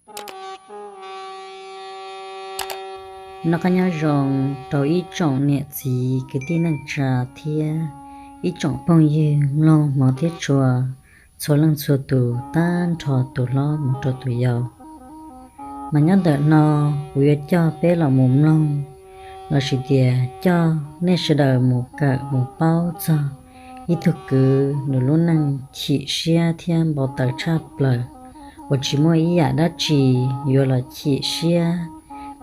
Noj qab nyob zoo rau ib tsoom niam txiv kwv tij neej tsa thiab ib tsoom phooj ywg mloog hmov thiab tshua txhua leej txhua tus tag nrho tus hlob mus rau tus yau. Mas nyob ntawm no kuv yuav coj peb los mus mloog lossis tias coj nej sawv daws mus kawm mus paub txog ib tug kwv nws lub neej chim siab thiab npau taws tshaj plaws uas tsis muaj ib yam dab tsi yuav los chim siab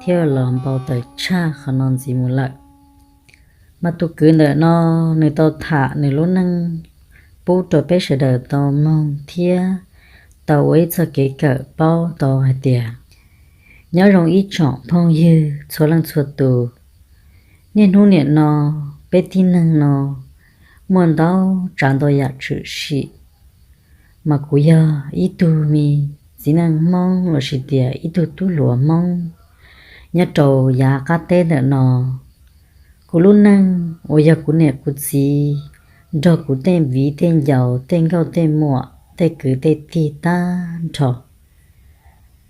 thiab los npau taws tshaj qhov no ntxiv mus lawm. Mas tus kwv ntawm no nws tau tham nws lub neej pub rau peb sawv daws tau mloog thiab tau ua ib txoj kev kawm paub tau hais tias, nyob zoo ib tsoom phooj ywg txhua leej txhua tus, niaj hnub niam no peb tib neeg no muaj ntau tsav ntau yam tshwm sim, mas kuv yog ib tug me txiv neej Hmoob lossis tias ib tug tub hluas Hmoob nyob rau yav qab teb ntawm no. Kuv lub neej uas yog kuv niam kuv txiv nrog kuv tej viv tej ncaus tej nkauj tej muam tej kwv tej tij tag nrho,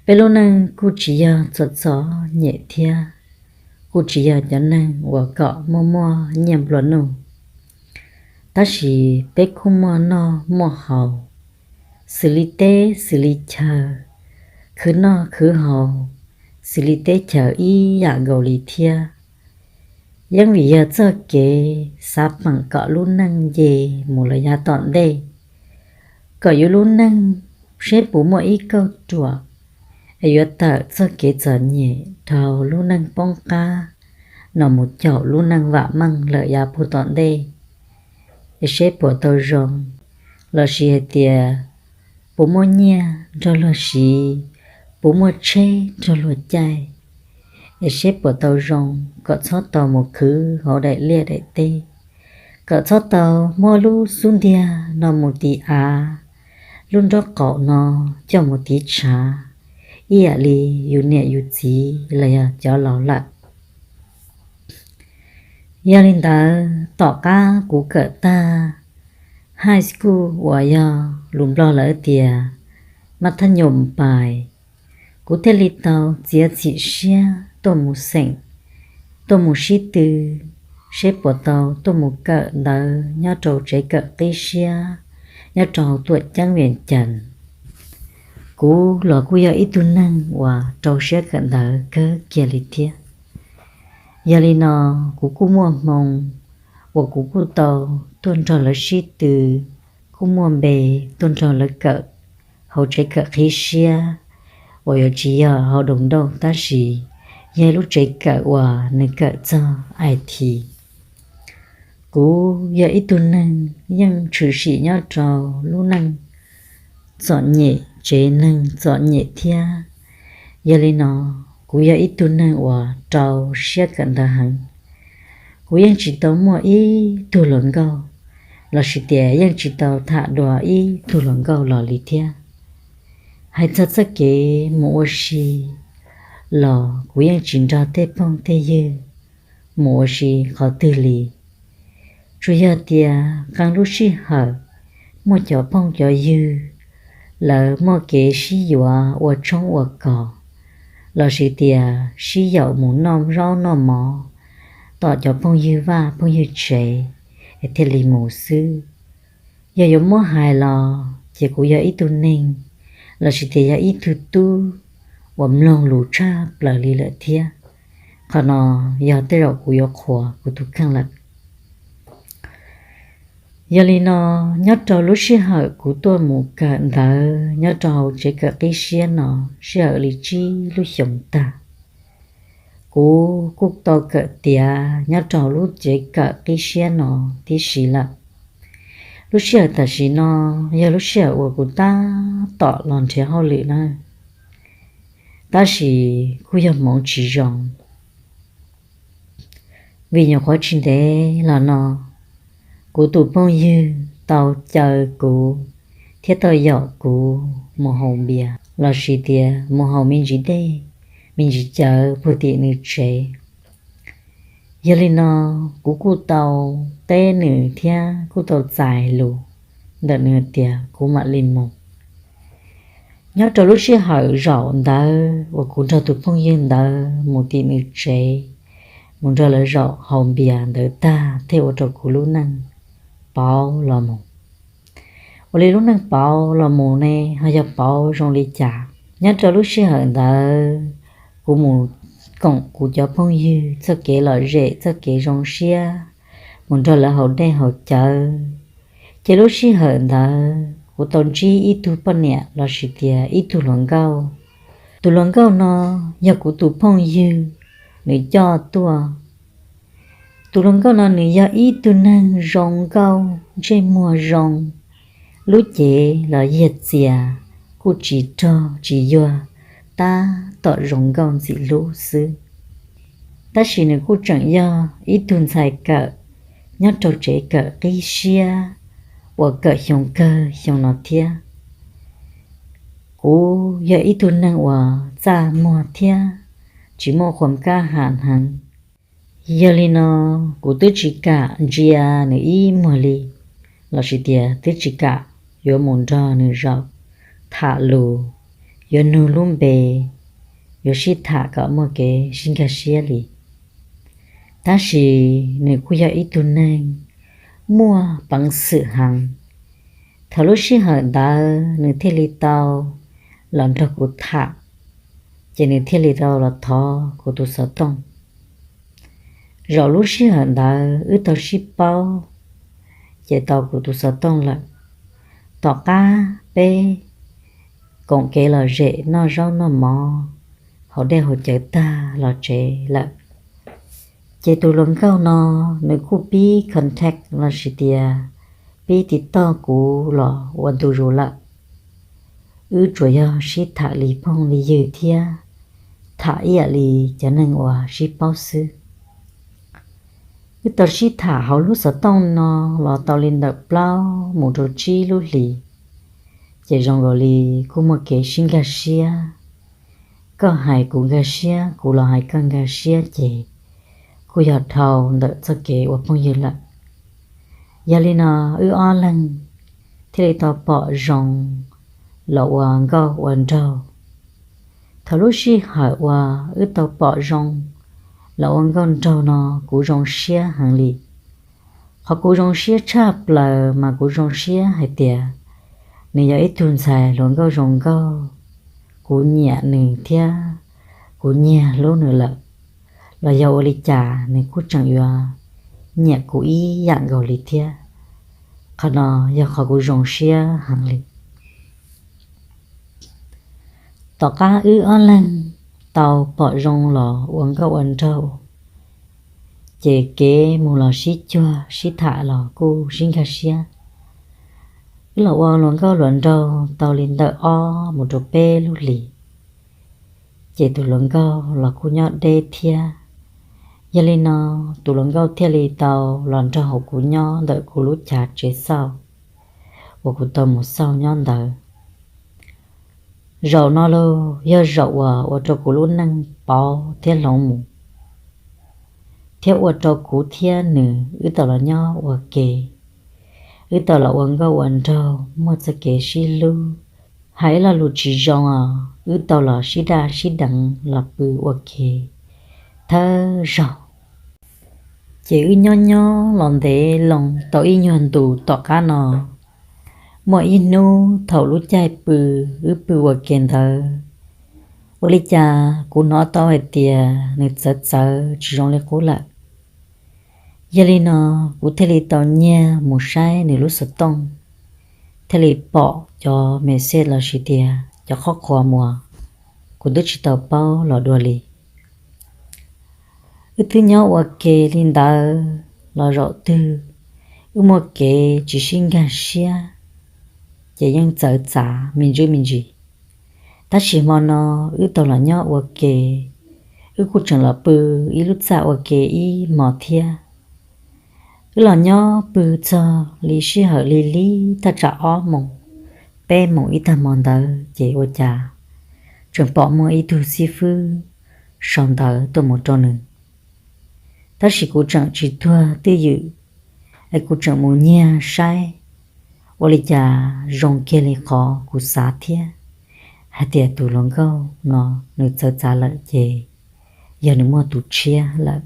peb lub neej kuj tsis yog txom txom nyem thiab kuj tsis yog cov neeg uas kom muaj muaj nyiaj nplua nuj. Tab sis peb kuj muaj noj muaj haus, xws li teb xws li chaw, khwv noj khwv haus xws li teb chaws ib yam nkaus li thiab. Yeej vim yog txoj kev xav peem kom lub neej nce mus los yav tom ntej, kom yus lub neej seb puas muaj ib kauj ruam es yuav tawm txoj kev txom nyem dhau lub neej poob qab no mus caum lub neej vam meej lawm yav puag tom ntej, es seb puas tau zoo, lossis hais tias puas muaj nyiaj nrog luag siv, puas muaj tsheb nrog luag caij, es seb puas tau zoo, kom txhob tau mus khwv hauv daim liaj daim teb, kom txhob tau muab lub xub ntiag no mus tiv av, lub nraub qaum no coj mus tiv tshav ib yam li yus niam yus txiv los yog cov laus lawm. Yog li ntawd tom qab kuv kawm tag high school uas yog lus Nplog lawv tias mab thab nyoos pais, kuv thiaj li tau txiav txim siab tuaj mus xeem, tuaj mus sib tw, seb puas tau tuaj mus kawm ntawv nyob rau tsev kawm qib siab nyob rau hauv tuam ceeb Vias Cas. Kuv los kuj yog ib tug neeg uas rau siab kawm ntawv kawg kiag li thiab. Yog li no, kuv kuj muaj hmoo uas kuv kuj tau tuaj nrog lawv sib tw, kuj muaj npe tuaj nrog lawv kawm hauv tsev kawm qib siab uas yuav tsis yog hauv doos nrauj tab sis yog lub tsev kawm uas nws kawm txog I T. Kuv yog ib tug neeg yeej tshwm sim nyob rau lub neej txom nyem, tsev neeg txom nyem thiab. Yog li no, kuv yog ib tug neeg uas rau siab kawm ntawv heev. Kuv yeej tsis tau muaj ib tug hluas nkauj, lossis tias yeej tsis tau tham dua ib tug hluas nkauj los li thiab. Hais txog txoj kev mus ua si los kuv yeej tsis nrog tej phooj tej ywg mus ua si qhov twg li. Tsuas yog tias qee lub sij hawm muaj cov phooj cov ywg, lawv muaj kev sib yuav ua tshoob ua kos, lossis tias sib yaum mus noj zaub noj mov tom cov phooj ywg vaj phooj ywg tsev es thiaj li mus xwb. Yog yuav muab hais los ces kuv yog ib tug neeg, lossis tias yog ib tug tub uas mloog lus tshaj plaws li lawm thiab. Qhov no yog tej zaum kuv yuav qhuas kuv tus kheej lawm. Yog li no, nyob rau lub sij hawm kuv tuaj mus kawm ntawv nyob rau hauv tsev kawm qib siab no, sij hawm li tsib lub xyoos tag, kuv kuj tau kawm tiav nyob rau lub tsev kawm qib siab no tib si lawm. Lub sij hawm tam sim no yog lub sij hawm uas kuv tab tom los nrhiav hauj lwm na, tab sis kuj yog hmoov tsis zoo. Vim nyuam qhuav tsis ntev los no, kuv tus phooj ywg tau caw kuv thiab tau yaum kuv mus haus npias lossis tias mus haus me ntsis dej, me ntsis cawv puag tim nws tsev. Yog li no, kuv kuj tau teb nws thiab kuj tau txais lus ntawm nws tias kuv mam li mus. Nyob rau lub sij hawm zaum ntawd uas kuv nrog tus phooj ywg ntawd mus tim nws tsev, mus nrog lawv zaum haus npias ntawd tag thiaj ua rau kuv lub neej pauv los mus. Ua li lub neej pauv los mus ne ho yog pauv zoo li cas? Nyob rau lub sij hawm ntawd kuv mus koom kuv cov phooj ywg txoj kev lom zem txoj kev zoo siab, mus nrog lawv haus dej haus cawv. Ces lub sij hawm ntawd kuv tau ntsib ib tug poj niam lossis tias ib tug hluas nkauj. Tus hluas nkauj no yog kuv tus phooj ywg nws coj tuaj. Tus hluas nkauj no nws yog ib tug neeg zoo nkauj ntsej muag zoo, lub cev los yiag txias, kuj tsis rog tsis yuag, tab tom zoo nkauj ntxim hlub xwb. Tab sis nws kuj tseem yog ib tug ntxhais kawm nyob rau tsev kawm qib siab uas kawm xyoo kawg xyoo no thiab. Kuv yog ib tug neeg uas txaj muag thiab tsis muaj qhuam kaj ham heev. Yog li no, kuv twb tsis kam ntsia nws ib muag li, lossis tias twb tsis kam yuav mus nrog nws zaum tham lus, yuav nug lub npe, yuav sib tham kom muaj kev sib nkag siab li. Tab sis nws kuj yog ib tug neeg muaj peev xwm heev. Thaum lub sij hawm ntawd nws thiaj li tau los nrog kuv tham, ces nws thiaj li tau los thov kuv tus xov tooj. Zaum lub sij hawm ntawd wb tau sib paub, ces tau kuv tus xov tooj lawm. Tom qab peb koom kev lom zem noj zaub noj mov, haus dej haus cawv tag los tsev lawm, ces tus hluas nkauj no nws kuj pib contact lossis tias pib tiv toj kuv los ua ntu zus lawm. Wb tsuas yog sib tham li phooj li ywg thiab tham ib yam li cov neeg uas sib paub xwb. Wb tau sib tham hauv lub xov tooj no los tau li ntawm plaub mus rau tsib lub hlis, ces zoo nkaus li kuj muaj kev sib nkag siab. Koj hais kuv nkag siab, kuv los hais koj nkag siab, ces kuj yog dhau ntawm txoj kev ua phooj ywg lawm. Yog li no, wb ob leeg thiaj li tau pom zoo los ua nkauj ua nraug. Thaum lub sij hawm uas wb tau pom zoo los ua nkauj nraug no, kuv zoo siab heev li. Qhov kuv zoo siab tshaj plaws mas kuv zoo siab hais tias nws yog ib tug ntxhais hluas nkauj zoo nkauj, kuv nyiam nws thiab kuv nyiag hlub nws lawm. Los yog ua li cas nws kuj tseem yuav nyiam kuv ib yam nkaus li thiab. Qhov no yog qhov kuv zoo siab heev li. Tom qab wb ob leeg tau pom zoo los ua nkauj ua nraug, ces kev mus los sib cuag sib tham los kuj sib nkag siab. Wb los ua hluas nkauj hluas nraug tau li ntawm ob mus rau peb lub hlis, ces tus hluas nkauj los kuj nyob deb thiab. Yog li no, tus hluas nkauj thiaj li tau los nrog hauv kuv nyob ntawm kuv lub chav tsev xauj uas kuv tau mus xauj nyob ntawd. Zaum no los yog zaum uas ua rau kuv lub neej pauv thiab hloov mus, thiab ua rau kuv thiab nws wb tau los nyob ua ke. Wb tau los ua nkauj ua nraug muaj txoj kev sib hlub. Hais ib lo lus tsis zoo os, wb tau los sib daj sib deev los pw ua ke thawj zaug. Ces wb nyob nyob los ntev loo tau ib nyuag ntus tom qab no, muaj ib hnub thaum lub caij pw, wb pw ua ke ntawd, ua li cas kuv hnov tau hais tias nws txawv txawv tsis zoo li qub lawm. Yog li no, kuv thiaj li tau nyiag mus saib nws lub xov tooj, thiaj li pom cov message lossis tias cov qhob qhuas uas kuv twb tsis tau paub los dua li. Wb twb nyob ua ke li ntawd los zaum twg wb muaj kev tsis sib nkag siab, ces yeej txawv txav me ntsis me ntsis. Tab sis hmo no wb tau los nyob ua ke, wb kuj tseem los pw ib lub txaj ua ke ib hmos thiab. Wb los nyob pw txog li sij hawm li li thaj tsam ob moos, peb moos ib tag hmo ntawd ces ua cas tseem pom muaj ib tug xib fwb sau ntawv tuaj mus rau nws. Tab sis kuv tseem tsis tuag twj ywm, es kuv tseem mus nyiag saib, ua li cas zoo kiag li qhov kuv xav thiab. hais tias tus hluas nkauj no nws txawv txav lawm ces yog nws muaj tus tshiab lawm.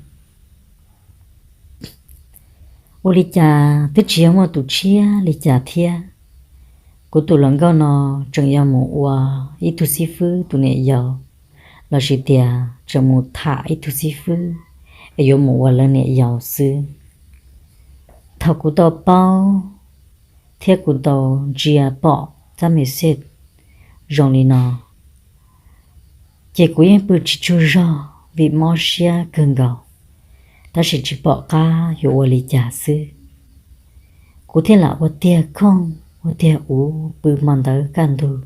Ua li cas twb tsis yog muaj tus tshiab li cas thiab, kuv tus hluas nkauj no tseem yog mus ua ib tug xib fwb tus niam yau, lossis tias tseem mus tham ib tug xib fwb es yuav mus ua lawv niam yau xwb. Thaum kuv tau paub thiab kuv tau ntsia pom txab message zoo li no, ces kuv yeej pw tsis tsaug zog vim mob siab kawg nkaus, tab sis tsis pom qab yuav ua li cas xwb. Kuv thiaj lam ua tiag khooj ua tiag uv pw hmo ntawd kaj ntug.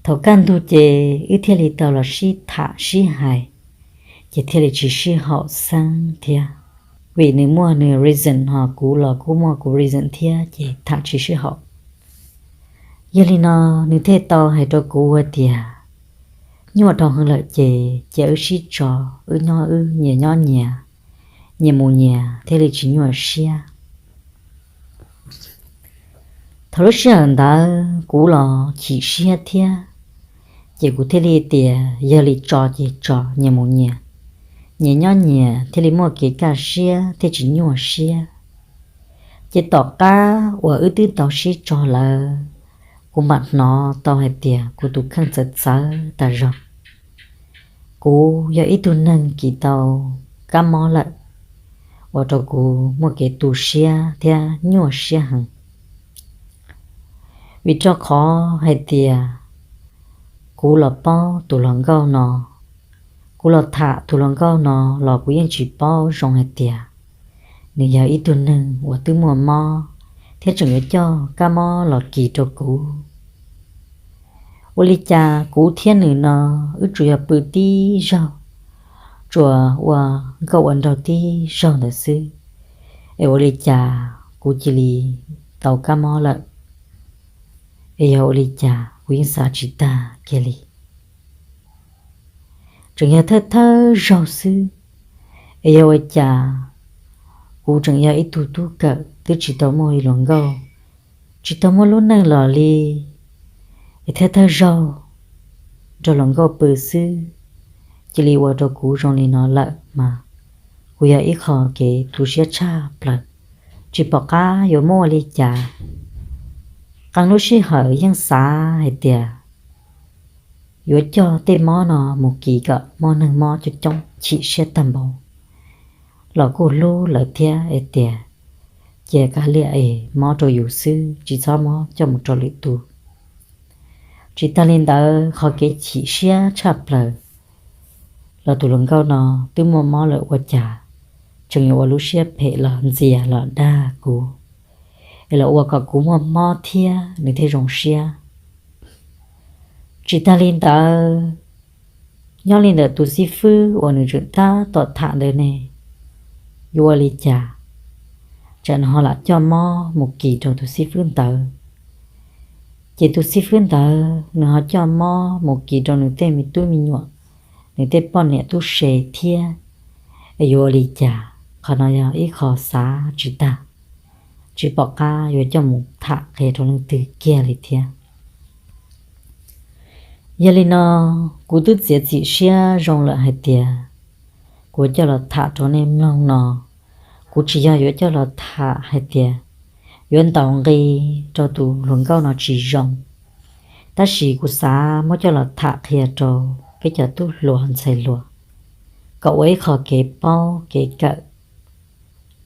Thaum kaj ntug ces wb thiaj li tau los sib tham sib hais, ces thiaj li tsis sib haum xeeb thiab. Vim nws muaj nws reason ho kuv los kuv muaj kuv reason thiab ces tham tsis sib haum. Yog li no, nws thiaj tau hais rau kuv hais tias, nyuaj dhau heev lawm ces cia wb sib tso, wb nyob wb nyias nyob nyias, nyias mus nyias thiaj li tsis nyuaj siab. Thaum lub sij hawm ntawd kuv los chim siab thiab, ces kuv thiaj li tias yog li tso ces tso, nyias mus nyias, nyias nyob nyias thiaj li muaj kev kaj siab thiaj tsis nyuaj siab. Ces tom qab uas wb twb tau sib tso lawm, kuv mam hnov tau hais tias kuv tus kheej txawv txawv tas zog. Kuv yog ib tug neeg kis tau kab mob lawm, ua rau kuv muaj kev tu siab thiab nyuaj siab heev. Vim rau qhov hais tias kuv los paub tus hluas nkauj no, kuv los tham tus hluas nkauj no los kuv yeej tsis paub zoo hais tias nws yog ib tug neeg uas twb muaj mob thiab tseem yuav coj kab mob los kis rau kuv. Ua li cas kuv thiab nws no wb tsuas yog pw tib zaug, tsuas ua nkauj ua nraug tib zaug ntawd xwb, es ua li cas kuv cia li tau kab mob lawm? Es yog ua li cas kuv yeej xav tsis tag kiag li. Tseem yog thawj thawj zaug xwb, es yog ua cas kuv tseem yog ib tug tub kawm twb tsis tau muaj hluas nkauj, tsis tau muaj lub neej los li, es thawj thawj zaug nrog hluas nkauj pw xwb, cia li ua rau kuv zoo li no lawm mas kuv yog ib qho kev tu siab tshaj plaws, tsis pom qab yuav muab ua li cas. Qee lub sij hawm yeej xav hais tias yuav coj tej mob no mus kis kom mob neeg mob coob coob chim siab tag npaum, los kuj hlub lawv thiab es tias cia kav liam es mob rau yus xwb tsis txhob muab coj mus rau lwm tus. Tsis tas li ntawd qhov kev chim siab tshaj plaws los tus hluas nkauj no twb muaj mob lawm ua cas tseem yuav ua lub siab phem los ntxias los dag kuv, es los ua kom kuv muaj mob thiab nws thiaj zoo siab. Tsis tas li ntawd, nyob li ntawm tus xib fwb uas nws tseem tab tom tham ntawd ne, yuav ua li cas, tsam nws ho lam coj mob mus kis rau tus xib fwb ntawd. Ces tus xib fwb ntawd nws ho coj mob mus kis rau nws tej me tub me nyuam, nws tej poj niam tub se thiab. Es yuav ua li cas? Qhov no yog ib qho xav tsis tag, tsis pom qab yuav coj mus tham qhia rau leej twg kiag li thiab. Yog li no, kuv twb txiav txim siab zoo lawm hais tias kuv coj los tham rau nej mloog no, kuv tsis yog yuav coj los tham hais tias yuav ntaus nqi rau tus hluas nkauj no tsis zoo, tab sis kuv xav muab coj los tham qhia rau peb cov tub hluas ntxhais hluas, kom ua ib qho kev paub kev kawm,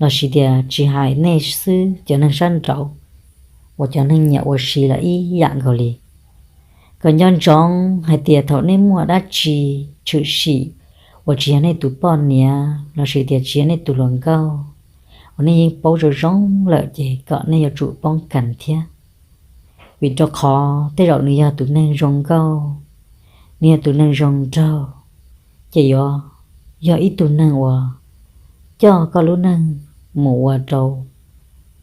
lossis tias tsis hais nej xwb, cov neeg sab nraud uas cov neeg nyiam ua si los ib yam nkaus li, kom nco ntsoov hais tias thaum nej muaj dab tsi tshwm sim uas tsis yog nej tus poj niam lossis tias tsis yog nej tus hluas nkauj uas nej yeej paub zoo zoo lawm ces kom nej yuav tsum poob kas thiab. Vim rau qhov tej zaum nws yog tus neeg zoo nkauj, nws yog tus neeg zoo nraug, ces yuav yog ib tug neeg uas coj koj lub neej mus ua rau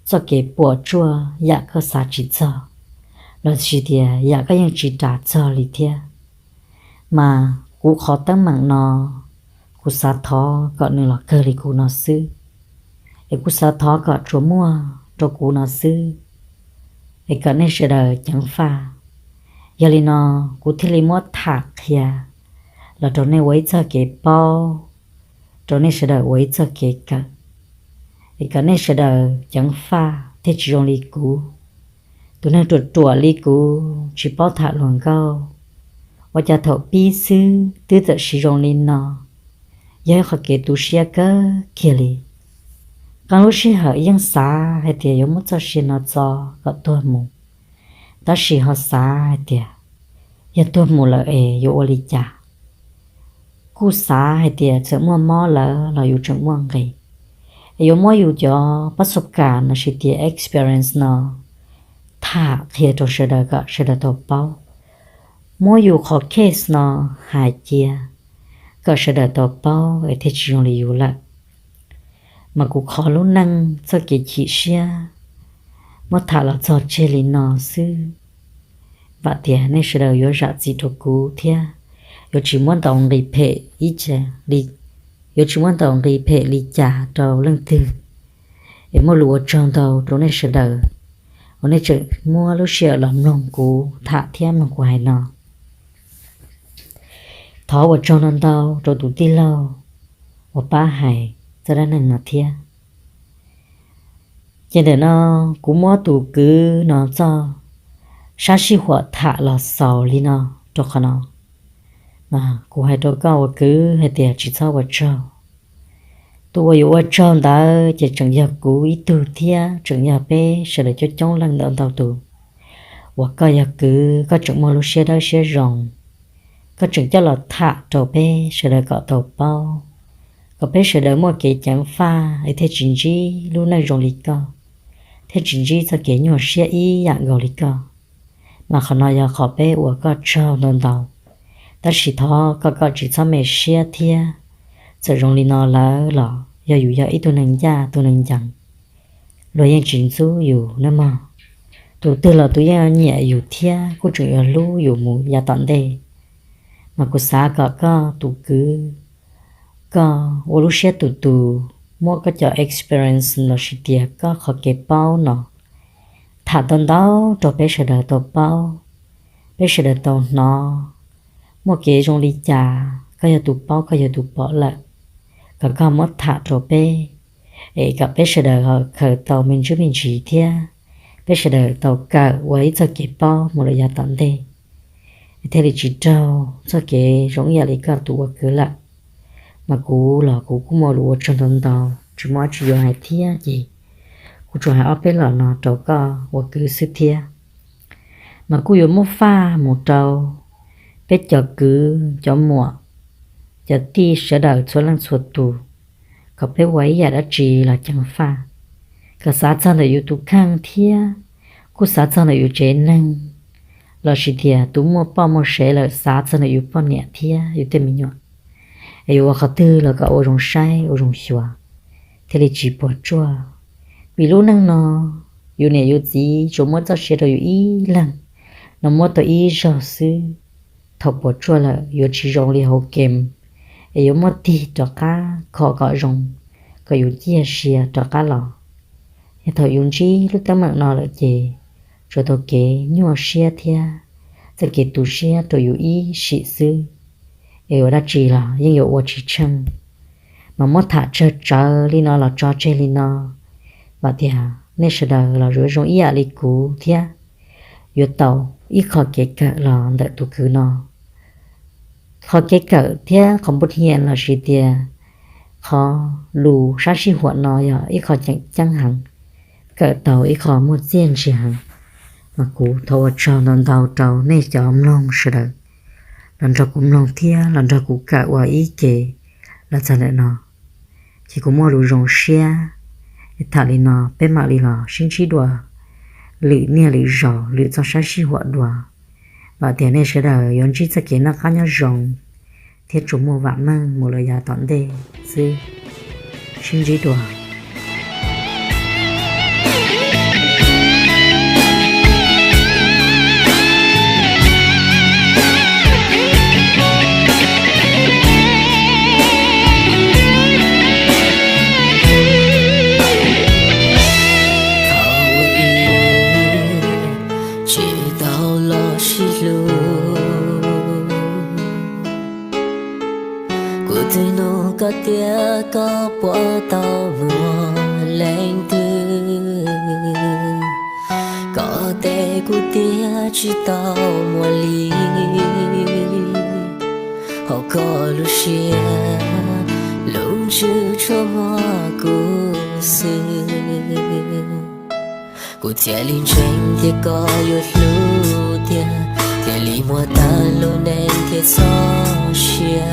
txoj kev puas tsuaj yam koj xav tsis txog, lossis tias yam koj yeej tsis ras txog li thiab. Mas kuv qhov teeb meem no, kuv xav thov kom nws los kawg li kuv no xwb, es kuv xav thov kom tsuas muaj rau kuv no xwb, es kom nej sawv daws ceev faj, Yog li no, kuv thiaj li muab tham qhia los rau nej ua ib txoj kev paub, rau nej sawv daws ua ib txoj kev kawm, es kom nej sawv daws ceev faj thiaj tsis zoo li kuv. Tus neeg ruam ruam li kuv tsis paub tham hluas nkauj, ua cas thaum pib xwb twb txawm siv zoo li no. Yog ib qhov kev tu siab kawg kiag li. Qee lub sij hawm yeej xav hais tias yuav muab txoj sia no txo kom tuag mus, tab sis ho xav hais tias yog tuag mus lawm es yuav ua li cas. Kuj xav hais tias txawm muaj mob lawm los yus tseem muaj nqis, es yuav muab yus cov pab xub kam lossis tias experience no tham qhia rau sawv daws kom sawv daws tau paub, muab yus qhov case no hais cia kom sawv daws tau paub es thiaj tsis zoo li yus lawm. Mas kuv qhov lub neej txoj kev chim siab muab tham los txog tseg li no xwb. Vam tias nej sawv daws yuav zam txim rau kuv thiab yuav tsis muab ntaus nqi phem ib ce li, yuav tsis muab ntaus nqi phem li cas rau leej twg, es muaj lus ua tsaug ntau rau nej sawv daws uas nej tseem muab lub sij hawm los mloog kuv tham thiab mloog kuv hais no. Thov ua tsaug ntau ntau rau tus tij laug uas pab hais txoj dab neeg no thiab. Ces ntawm no kuv muab tus kwv no txoj sab sij huam tham los xaus li no rau qhov no. Kuv hais rau koj ua kwv hais tias tsis txhob ua tsaug. Tus uas yuav ua tsaug ntawd ces tseem yog kuv ib tug thiab tseem yog peb sawv daws coob coob leej ntau ntau tus uas koj yog kwv, koj tseem muaj lub siab dawb siab zoo, koj tseem coj los tham rau peb sawv daws kom tau paub, kom peb sawv daws muaj kev ceev faj es thiaj tsis ntsib lub neej zoo li koj, thiaj tsis ntsib txoj kev nyuaj siab ib yam nkaus li koj. Mas qhov no yog qhov peb ua koj tsaug ntau ntau, tab sis thov koj, koj tsis txhob me siab thiab. Txawm zoo li no lawm los yog yus yog ib tug neeg ncaj tug neeg ncees, luag yeej tsis ntxub yus nawb mog. Tus twg los tus yeej nyiam yus thiab kuj tseem yuav hlub yus mus yav tom ntej. Mas kuv xav kom koj tus kwv, koj ua lub siab tus tus, muab koj cov experience lossis tias koj qhov kev paub no tham tau ntau rau peb sawv daws tau paub, peb sawv daws tau hnov, muaj kev zoo li cas koj yog tus paub koj yog tus pom lawm, kom koj muab tham rau peb, es kom peb sawv daws ho khaws tau me ntsis me ntsis thiab peb sawv daws tau kawm ua ib txoj kev paub mus lawm yav tom ntej, es thiaj li tsis raug txoj kev zoo ib yam li koj tus ua kwv lawm. Mas kuv los kuv kuj muaj lus ua tsaug ntau ntau, tsis muaj dab tsi yuav hais thiab ces kuv tsuas hais ob peb los no rau koj ua kwv xwb thiab. Mas kuj yuav muab faj mus rau peb cov kwv cov muam, cov tij sawv daws txhua leej txhua tus, kom peb ua ib yam dab tsi los ceev faj, kom xav txog ntawm yus tus kheej thiab kuj xav txog ntawm yus tsev neeg, lossis tias tus muaj poj muaj sev lawm xav txog ntawm yus poj niam thiab yus tej me nyuam, es yuav ua qhov twg los kom ua zoo saib ua zoo xyuas, thiaj li tsis puas tsuaj. Vim lub neej no yus niam yus txiv tsuas muab txoj sia rau yus ib leeg, no muab tau ib zaug xwb. Thaum puas tsuaj lawm yuav tsis zoo li hauv game, es yuav muab tig rov qab kho kom zoo, kom yus ciaj sia rov qab los. Yog thaum yus ntsib lub teeb meem no lawm ces tsuas tau kev nyuaj siab thiab txoj kev tu siab rau yus ib sim xwb, es ua dab tsi los yeej yuav ua tsis tsheej. Mas muab tham tsawg tsawv li no los tso tseg li no, vam tias nej sawv daws los yuav zoo ib yam li kuv thiab yuav tau ib qho kev kawm los ntawm tus kwv no. Qhov kev kawm thiab qhov npu hia lossis tias qhov lus sab sij huam no yog ib qho tseem ceeb heev, kawm tau ib qho muaj txiaj ntsig heev. Mas kuv thov ua tsaug ntau ntau rau nej cov mloog sawv daws los nrog kuv mloog thiab los nrog kuv kawm ua ib ke los txog ntawm no. Ces kuv muaj lus zoo siab tham li no, peb mam li los sib ntsib dua lwm niaj lwm zaus lwm txoj sab sij huam dua. Vam tias nej sawv daws yuav ntsib txoj kev noj qab nyob zoo thiab tsuas muaj vam meej mus lawm yav tom ntej xwb. Sib ntsib dua. Tsis tau los sib hlub, Koj tias koj puas tau muaj leej twg, koj teb kuv tias tsis tau muaj li. Hauv koj lub siab, lub ntsws tshuav muaj kuv xwb. Kuv thiaj li ntseeg tias koj yuav hlub tiag, thiaj li muaj tag lub neej thiaj txoj sia.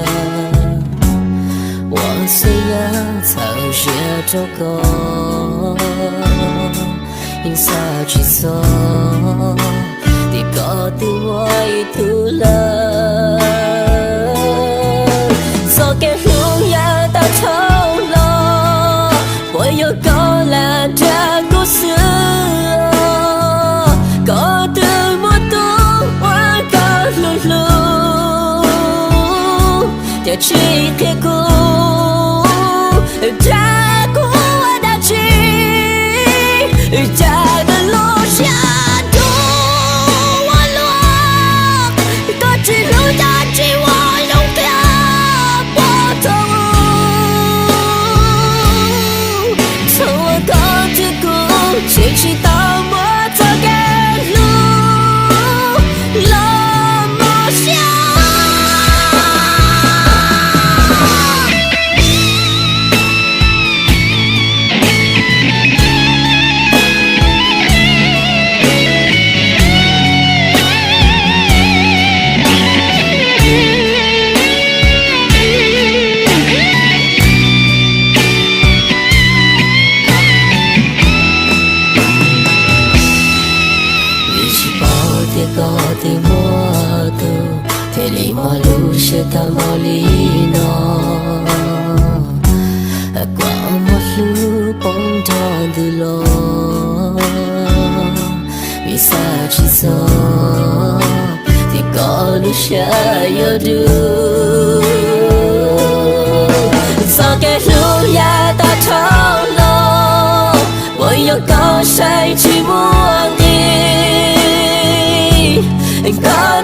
Ua xwb yog txhawb siab rau koj, yeej xav tsis txog tias koj twb muaj ib tug lawm. Txoj kev hlub yav tag dhau los, puas yog koj lam nrhiav kuv xwb? Koj twb muaj tus uas koj hlub hlub, cas tsis qhia kuv? Cas kuv ua dab tsi, cas lub siab dub ua luaj? Koj tsis hlub cas tsis ua zoo tiag, puas txog thaum uas koj thiab kuv tseem tsis tau muaj txoj kev hlub los mos siab. Vim tsis paub tias koj twb muaj tus, thiaj li muaj lub siab tag npaum li no. Kuv muaj hlub poob nrog ntws los, vim xav tsis txog tias koj lub siab yuav dub. Txoj kev hlub yav tag dhau los, puas yog koj saib tsis muaj nqis? Koj